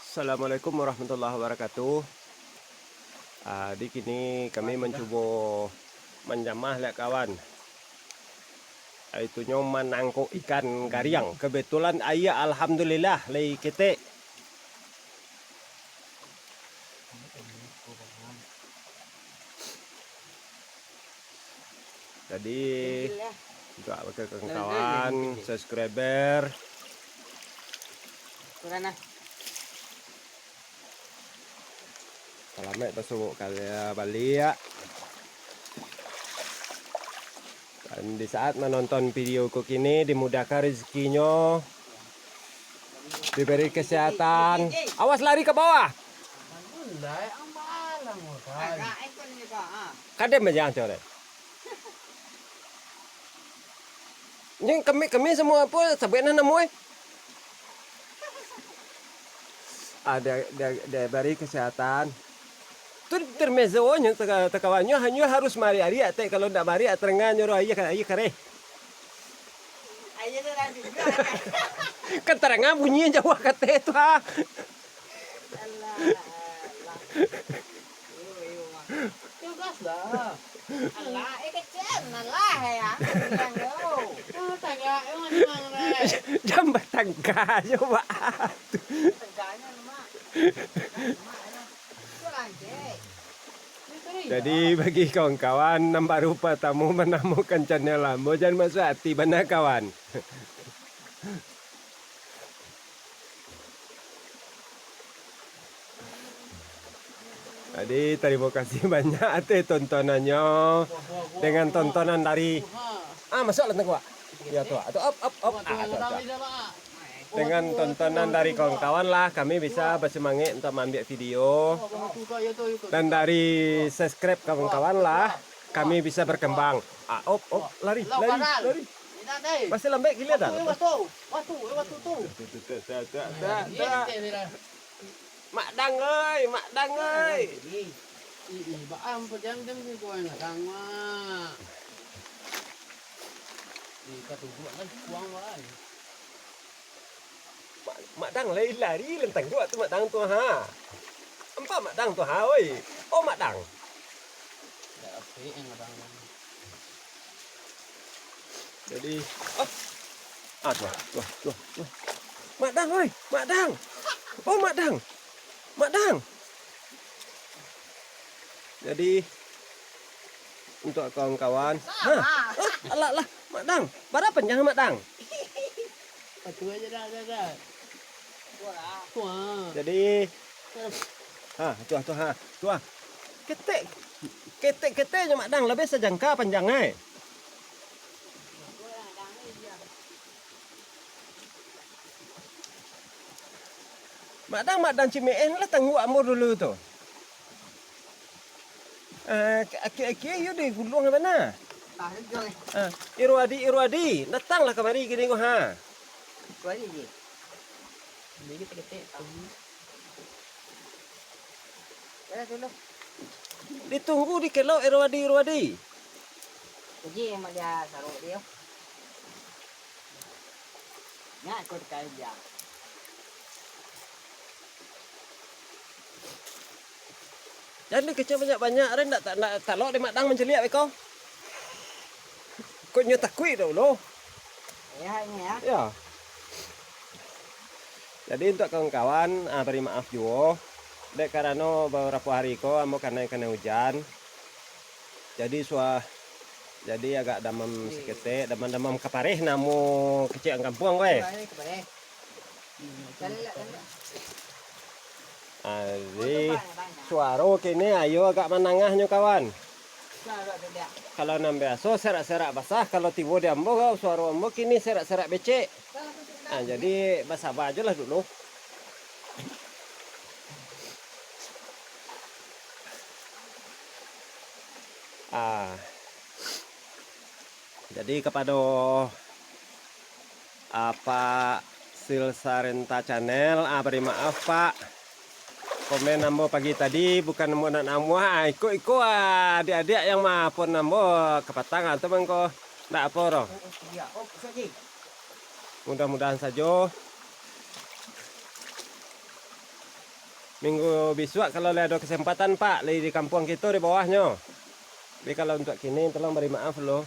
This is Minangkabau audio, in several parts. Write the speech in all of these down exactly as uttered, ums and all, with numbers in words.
Assalamualaikum warahmatullahi wabarakatuh. Ah, di kini kami mancubo manjamah liak kawan. Aitunyo manangkok ikan gariang. Kebetulan aia alhamdulillah lai ketek. Jadi, untuak kawan-kawan, subscriber, salamat basuo kali baliak. Dan di saat manonton video ko kini, dimudahkan rezekinyo, diberi kesehatan. Awas lari ka bawah. Kadem aja, coret. Nyo kami, kami samo apo, sabuik nah namo, eh. Ah, dia, dia, dia bari kesehatan. Tu intermezzo nyo, teka-, tekawannyo, hanyo harus mariak-riak, tek, kalau ndak mariak, terengah nyo roh, aia ka-, aia kareh. Aia tu dah juga. Kan terengah bunyi jauah katek tu, ha. Alah, alah. Iyo, iyo, Mak. Tegas lah. Alah, eh, kecil, alah, ya. Bilang, yo. Ah, tagak, eh, Mak, Mak, Mak. Jam batangka jo, Mak. Tegaknyo, Mak. Mak, yo. Itu lah, Cek. Jadi, bagi kawan-kawan nan baru patamo manamokan channel ambo, jan masuak ati bana, kawan. Jadi, tarimo kasih banyak atas tontonannyo. Dengan tontonan dari, ah, masuaklah tangkuak. Ya, tu, tu, up, up, up. Ah, tu, tu. Dengan tontonan dari kawan-kawan lah, kami bisa bersemangat untuk maambiak video. Dan dari subscribe kawan-kawan lah, kami bisa berkembang. Ah, op, op, lari, lari, lari. Masih lambek gila dah. Watu, watu, watu tu. Mak Dang oi, Mak Dang oi. Ih, ih, baam pajam-jam si kuang Dang, Mak. Ih, katujuak kan kuang, Mak. Mak, Mak Dang lai lari lantang juo tu Mak Dang tu, ha. Nampak Mak Dang tu, ha, oi. Oh, Mak Dang. Dak apik yang Mak Dang. Jadi, oh. Ah, tu, tu, tu, tu. Mak Dang, oi, Mak Dang. Oh, Mak Dang. Mak Dang. Jadi, untuk kawan-kawan. Ha? Ah, alah, alah, Mak Dang. Bara panjang Mak Dang? Satu aja dah, dah, dah. Wah. Jadi, ha, tu, tu, ha, tu, ha. Ketek, ketek-keteknyo Mak Dang, labiah sajangka panjang, ai. Mak Dang, Mak Dang cimeeh lah tangguak ambo dulu tu. Ah, aki-aki iyo digulung bana. Ah, Irwadi, Irwadi, datanglah kamari kini ko, ha. Irwadi je. Ini kita ketek tahu. Ditunggu di kelok, Irwadi, Irwadi. Uji mak dia saruk dia. Nyak ikut kain dia. Jadi kecek banyak-banyak, ren ndak, ndak talok dek Mak Dang mancaliak beko. Kok nyo takuik dah ulo. Ya, ini ya. Ya. Jadi, untuak kawan-kawan, ah, bari maaf juo, dek karano babarapo hari ko ambo kanai-kanai ujan. Jadi, sua-, jadi agak damam saketek, damam-damam kapareh namo kecek kampuang ko, eh. Kapareh, kapareh. Jadi, suaro kini ayo agak manangah nyo, kawan. Kalau nan biaso serak-serak basah, kalau tibo di ambo, suaro ambo kini serak-serak becek. Ah, jadi basaba ajo lah dulu. Ah. Jadi, kapado, ah, Pak Silsarenta Channel, ah, bari maaf, Pak. Komen ambo pagi tadi bukan ambo nak namuah, ah, iko-iko, ah, adiak-adiak yang maafon ambo kapatang, ah, tu mangko ndak apo doh. Mudah-mudahan sajo. Minggu bisuak kalau lai ado kesempatan, Pak, lai di kampuang kito di bawahnyo. Tapi kalau untuak kini, tolong bari maaf lo.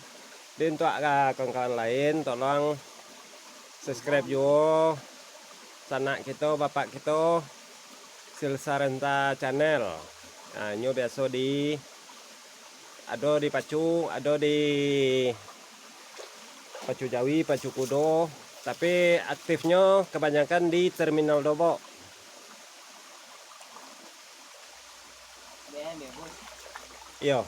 Jadi untuak, ah, kawan-kawan lain, tolong subscribe juo sanak kito, bapak kito, Silsa Renta Channel. Nah, inyo biaso di, ado di Pacu, ado di Pacu Jawi, Pacu Kudo, tapi aktifnyo kebanyakan di Terminal Dobok. Iyo.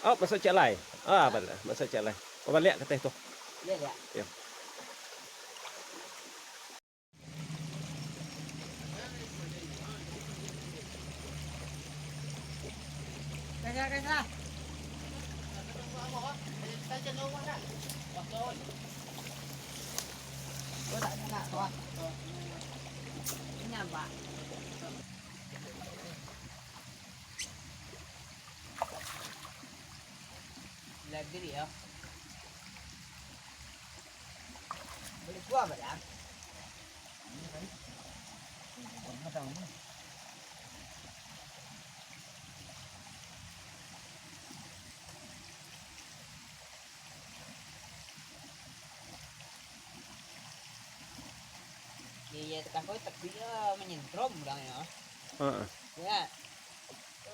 Oh, masuak ciek lai. Ah, bala-, masuak ciek lai. Oh, baliak ka ateh tu. Iyo, iyo. Iyo. Lagi dia. Boleh buang, Bang? Iya, takah kau tapi dia menyentrom bilang ya. Heeh. Ya.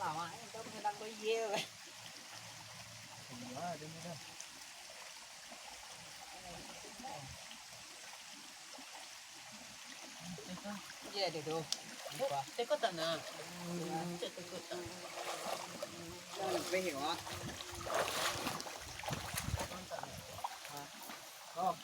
Lama ni kau mengenang kau iya. Iya, dia mudah. Iya, dia tu. Lupa. Teko tanah. Cek teko tanah. Lebih ya. Oh.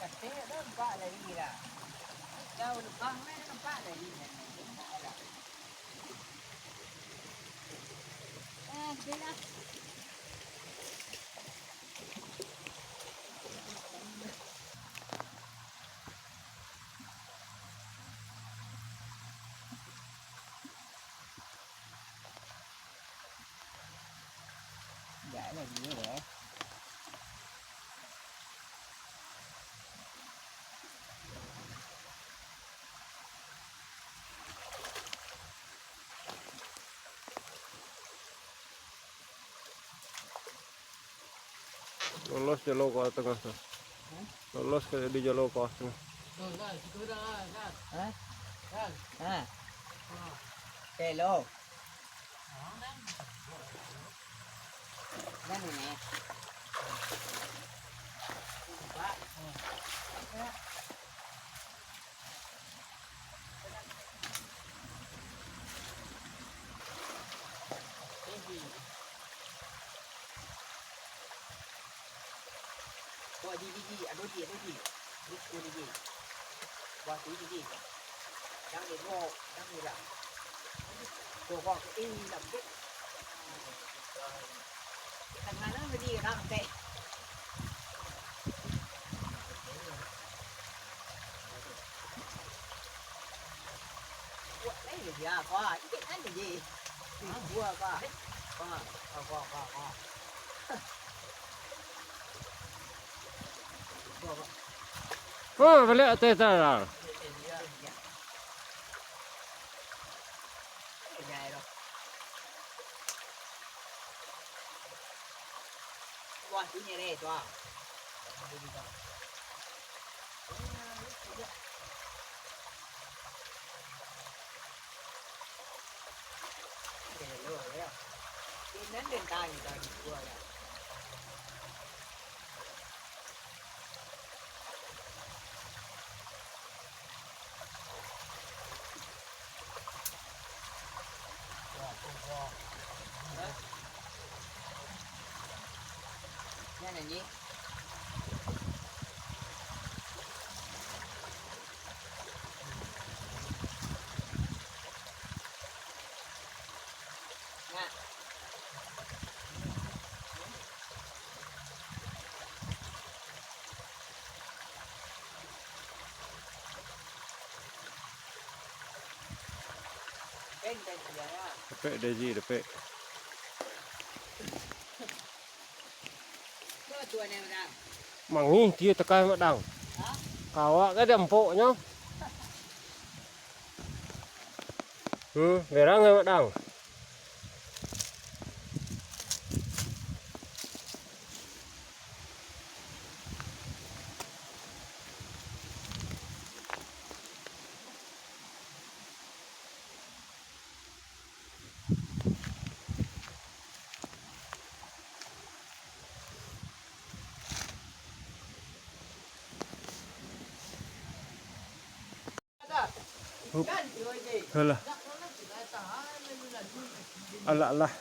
Katanya nampak tadi lah. Kau lubang mana nampak tadi. Ah, sudah lah. Lolos jalo ka tangah tu. Lolos ka di jalo ka tangah. Hah? Hah? Hello. Buah di gigi, aduh di, aduh di. Di sepuluh gigi. Buah tu gigi. Yang di bawah, yang di dalam. Tuh, buah tu, eh, lagi. Tengah lah, beli orang teh. Buah lain lagi, ah, buah. Ikit kan lagi. Buah, buah. Buah, buah, buah, buah, buah. Oh, baliak ateh tanah. Dapek, Daji, dapek. Mangih, tiyo tekai, Mak Dang. Kawak ka dampoknyo. Hmm, berang, Mak Dang. Hup. Alah. Alah, alah.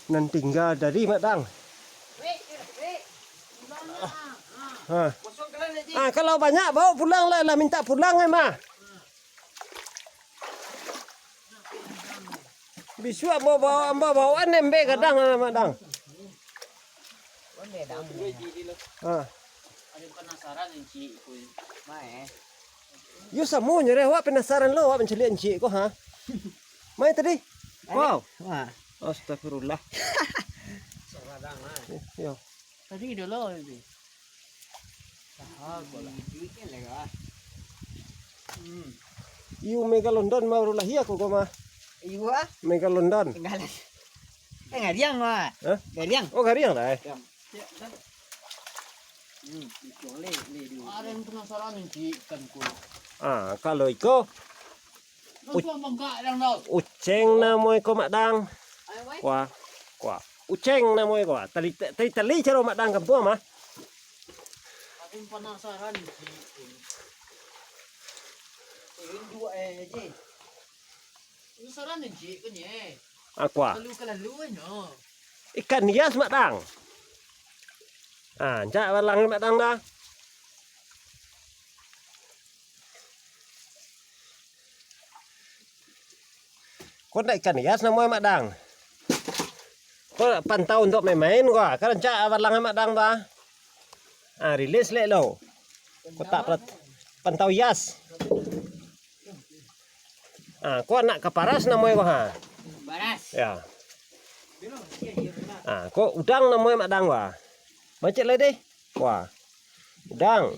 Nan tingga dari Mak Dang. Ha. Ah, kalau banyak, bawa pulang lah, lah minta pulang, eh, mah. Bisuak ambo bawa, ambo bawaan embe gadang, Mak Dang. Ha. Ado panasaran, Encik, ko. Yo, samonyo deh, awak panasaran lo, awak mancaliak Encik ko, ha. Mai tadi. Wow. Astagfirullah. Yo. Tadi dulu itu. Hmm. Iyo, Megalodon baru lahia ko, ko mah. Iyo, ah. Megalodon. Tinggalan. Eh, gariang, mah. Hah? Gariang. Oh, gariang lah, eh. Gariang. Hmm, iko le, le dulu. Ado nan panasaran, Encik, ikan ko. Ah, kalau iko, Uceng namo iko, Mak Dang. Kuah, kuah. Uceng namo iko. Tali, tali, tali caro Mak Dang kampuang mah. Aku panasaran, Cik. Ini dua, eh, Cik. Panasaran, Cik, ko nyo. Ah, kuah. Lalu ka lalu, eh, no. Ikan hias, Mak Dang. Ah, ancak balang Mak Dang dah. Ko ndak ikan hias namo Mak Dang. Ko pantau untuak main-main ko, kan rancak balang Mak Dang tu ah. Ah, rilis lek lo. Kotak plat-, pantau hias. Ah, ko anak kaparas namo ko ha. Baras. Ya. Ah, ko udang namo Mak Dang ko ha. Macet lai deh. Wah. Udang.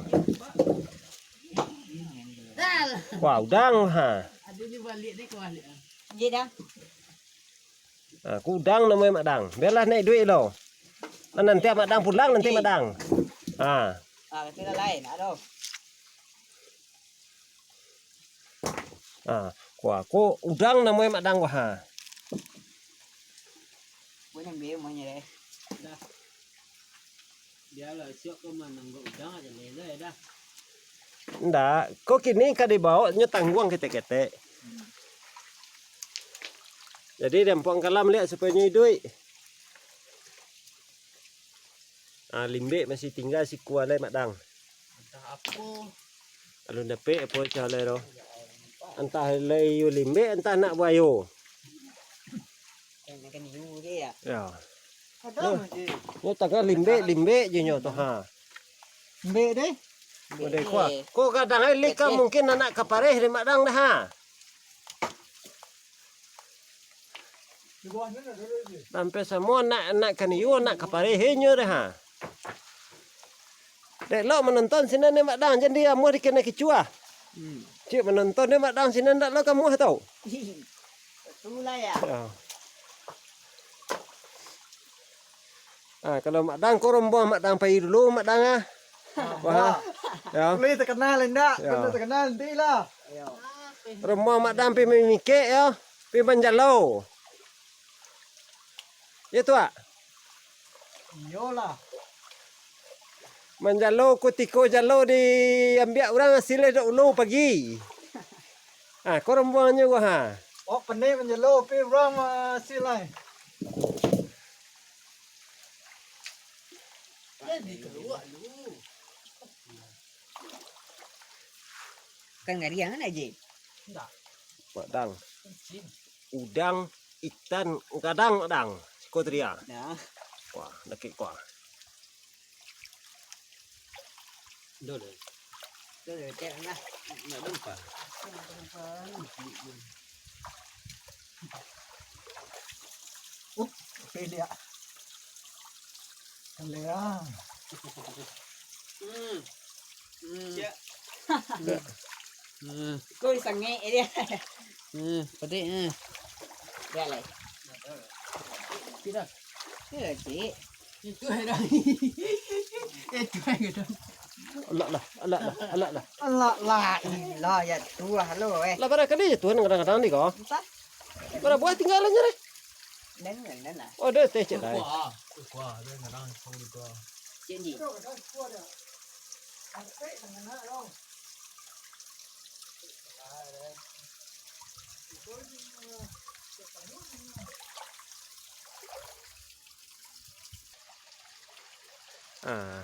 Wah, udang ha. Aduh, ni balik ni, ko balik ah. Iya dah. Ha, ko udang namo Mak Dang. Bialah naik duit lo. Nah, nanti Mak Dang pulang, nanti Mak Dang. Ha. Ah, kecil lain, aduh. Ha, ko, ko udang namo Mak Dang ko ha. Bukan yang biar maunya deh. Dah. Bialah, siok ko mananggok udang aja leleh dah. Ndak, ko kini ka dibaok nyo tangguang ketek-ketek. Jadi, dampuang kalam liak supayo nyo iduik. Ah, limbek masih tingga sikua lai, Mak Dang. Antah apo. Alun dapek apo cah lai tu. Antah lai iyo limbek, antah anak buayo. Ikan hiu je ya? Ya. Kadang aja. Nyo tangah limbek-limbek je nyo tu, ha. Limbek deh. Udah kuah. Ko gadang ai lika mungkin anak kapareh deh Mak Dang dah, ha. Sampai samo anak, anak ikan hiu, anak kapareh nyo deh, ha. Dek lo manonton sinan ni Mak Dang, jan di amuah dikenai kicuah. Hmm. Cik manonton ni Mak Dang sinan dak lo kamuah tau. Betul lah ya. Ya. Ah, kalau Mak Dang ko rombongan Mak Dang pai dulu Mak Dang ah. Wah. Ya. Boleh terkenal indak? Ya. Kalau terkenal nanti lah. Rombongan Mak Dang pi mamikek yo, pi manjalo. Iyo tu, Ak? Iyolah. Manjalo kutiko jalo diambiak urang hasilnyo dek ulo pagi. Ha, ko rombongannyo ko, ha. Oh, pandai manjalo, pi urang hasil lai. Jadi keluar lu. Kan gariang kan, Aji? Enggak. Mak Dang. Licin. Udang, ikan, gadang, Dang. Siko tadi ah. Nah. Wah, dakek kuah. Dah, dah. Dah, dah, cek lah. Nak dapat. Oh, pede ah. Kalea. Hmm. Hmm. Siap. Hmm. Kau disangek dia. Hmm, pedih, hmm. Dia lah. Tidak. Ya, cik. Itu dah. Itu dah. Alah lah, alah lah, alah lah. Alah lah, ilah ya tuah lo eh. Lah, barangkali ya Tuhan kadang-kadang ni kau. Entah. Bara buah tinggalannya deh. Dan, dan, dan lah. Oh, dah teh cek lah. Kuah, kuah, dia ngarang, kuah, kuah. Cik Ji. Ah,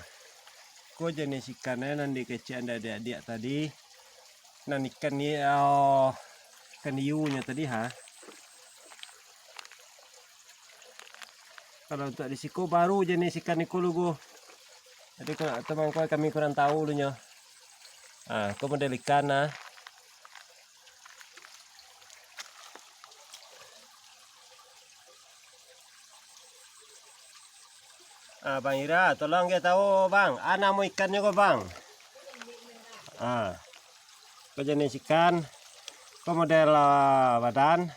ko jenis ikan eh, nan dikecekan dek adiak-adiak tadi. Nan ikan ni, oh, ikan hiu nyo tadi ha. Kalau untuak di siko baru jenis ikan iko lugu. Jadi kalau teman ko kami kurang tahu lu nyo. Ah, ko model ikan nah. Ah, Bang Ira, tolong ge tahu, Bang. Ah, namo ikannyo ko, Bang? Ah. Ko jenis ikan, ko model, ah, badan.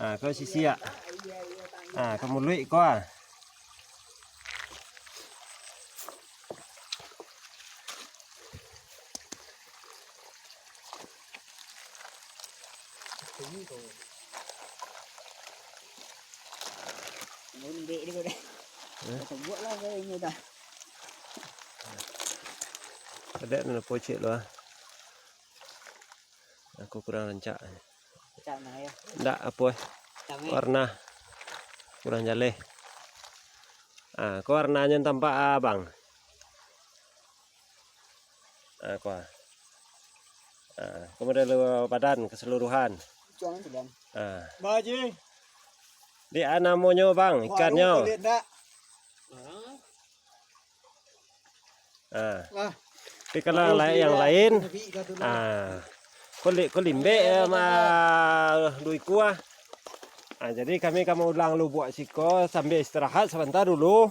Ah, ko sisiak. Ah, ko muluik ko, ah. Lembek dia kau dah. Eh? Kau buat lah kau ini dah. Ada nak pocek lu ah. Aku kurang rancak. Rancak nah ya. Ndak apo eh. Rancak, eh. Warna kurang jaleh. Ah, ko warnanyo tampak ah, Bang. Ah, ko. Ah, ko model badan keseluruhan. Cuang tu, Bang. Ah. Bah, Ji. Di ah, namonyo, Bang, ikannyo. Baru kau lihat ndak? Ah. Ah. Tapi kalau lai-, yang lain, ah, ko li-, ko limbek, eh, ma-, duo ikua ah. Ah, jadi kami ka maulang lubuak siko sambil istirahat sabanta dulu.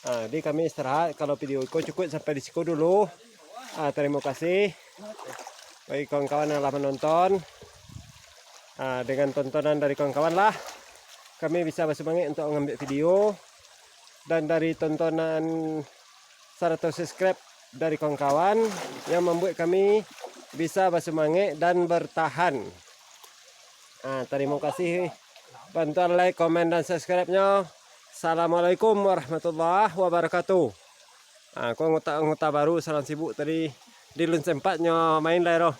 Ah, jadi kami istirahat. Kalau video ko cukup sampai di siko dulu. Ah, tarimo kasih bagi kawan-kawan yang lah manonton. Ah, dengan tontonan dari kawan-kawan lah, kami bisa basumangek untuk ngambiak video. Dan dari tontonan saratus subscribe dari kawan-kawan yang mambuek kami bisa basumangek dan bartahan. Ah, tarimo kasih bantuan like, komen, dan subscribe-nyo. Assalamualaikum warahmatullahi wabarakatuh. Ah, ko anggota-anggota baru salang sibuk tadi, di lun sempat nyo main lai roh.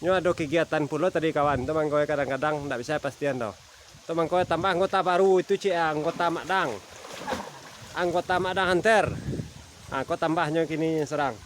Nyo ado kegiatan pulo tadi kawan, tu mangko kadang-kadang ndak bisa pastian doh. Tu mangko tambah anggota baru itu cik anggota Mak Dang. Anggota Mak Dang Hunter. Ah, ko tambahnyo kini surang.